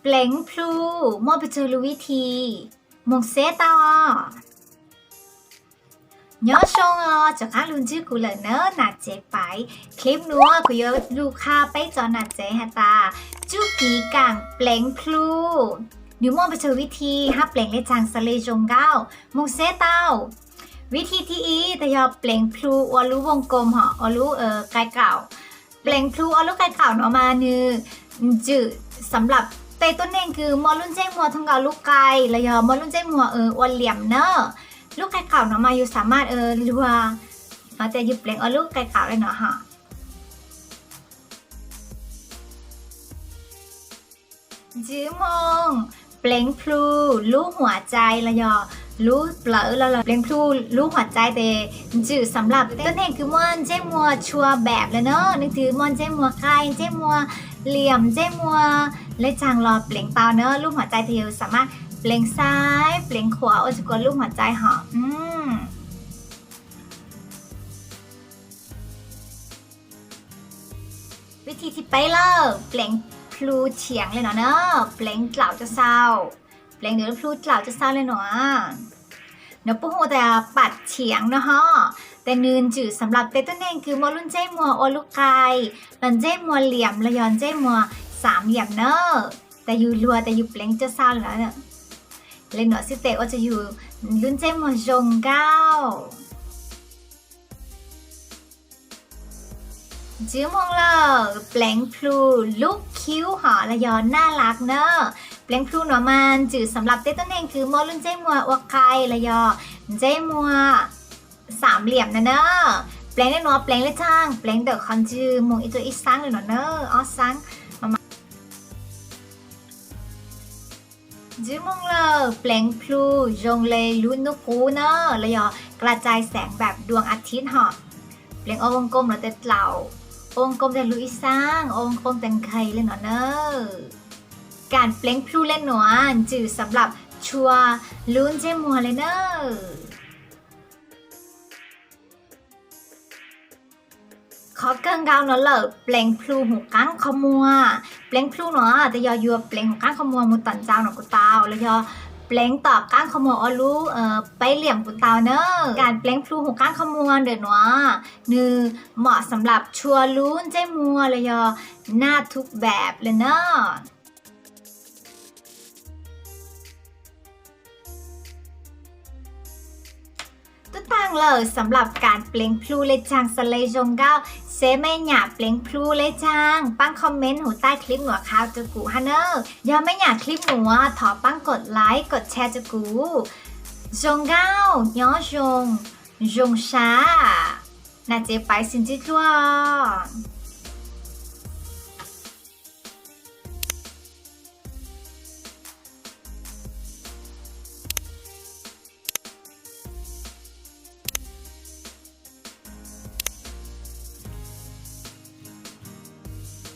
Pleev plhu muaj pes tsawg lub vib thi, moog xeb tau. Nyob zoo os, rov qaab lug ntsib kuv lawm nawb nam tsev paiv. Clip nuav kuv yuav lug qha peb txog nam tsev has tas tsuj kiv kaam pleev plhu, nws muaj pes tsawg vib thi hab pleev le caag xaav le zoo nkauj, moog xeb tau. Vib thi thib ib tas yog pleev plhu ua lub voog koom hom ua lub qai kaum. Pleev plhu ua lub qai kaum nuav mas nws ntswm xam lab tej tuab neeg kws muaj lub ntsej muag thooj nkaus lub qai los yog muaj lub ntsej muag ua liam na. Lub qai kaum nuav mas yug xam maj luag, no tes yug pleev ua lub qai kaum le nuav hom. Ntswv moog pleev plhu lub huam cai los yog lub plawv los pleev plhu lub huam cai tes ntswm xam lab tuab neeg kws muaj ntsej muag tshua npaam le na, leej twg muaj ntsej muag qai, ntsej muag liam, ntsej muag le caag los pleev tau na. Lub huam cai tes yug xam maj pleev saib pleev khuam ua tsi kuas lub huam cai hom. Vib thi thib peb lawm, pleev plhu thiav le nuav na, pleev dlaum rua sau, pleev plhu dlaum rua sau le nuav. Nuav puab hu tas pam thiav no hom, tes nws ntswm xam lab tej tuab neeg kws muaj lub ntsej muag ua lub qai, los ntsej muag liam los yog ntsej muag xam liam na, tes yug luag tes yug pleev rua sau le nuav xwb tes ua rua yug lub ntsej muag zoo nkauj. Ntswv moog lawm, pleev plhu lub khiv hom los yog naj lab na. Pleev plhu nuav mas ntswm xam lab tej tuab neeg kws muaj lub ntsej muag ua qai los yog ntsej muag xam liam na na. Pleev le nuav pleev le caag, pleev ntawm qhov ntswg moog ib txug ib xaab le nuav na, ob xaab. Ntswv moog lawm, pleev plhu zoo le lub nub qub na, los yog กระจายแสงแบบดวงอาทิตย์ hom. Pleev ua voog koom los tes dlaum, ua voog koom tes lug ib xaab, ua voog koom tes nkhaig le nuav na. Kaam pleev plhu le nuav ntswm xam lab tshua lub ntsej muag le na. Qhov kawg nkaus nuav lawm, pleev plhu huv qaab qhov muag. Pleev plhu nuav tes yog yug pleev huv qaab qhov muag moog tom ntxau nuav kuj tau, los yog pleev tom qaab qhov muag ua lub peb liam kuj tau na. Kaam pleev plhu huv qaab qhov muag ntawm nuav, nws mom xam lab tshua lub ntsej muag los yog naj thub npaam le na. Tub taag lawm xam lab kaam pleev plhu le caag xaav le zoo nkauj. Seb mej nyam pleev plhu le caag, paab comment huv taij clip nuav qha rua kuv hab nawb. Yog mej nyam clip nuav thov paab กดไลค์ กดแชร์ rua kuv. Zoo nkauj, nyob zoo, zoo sab. Nam tsev paiv, sib ntsib dlua.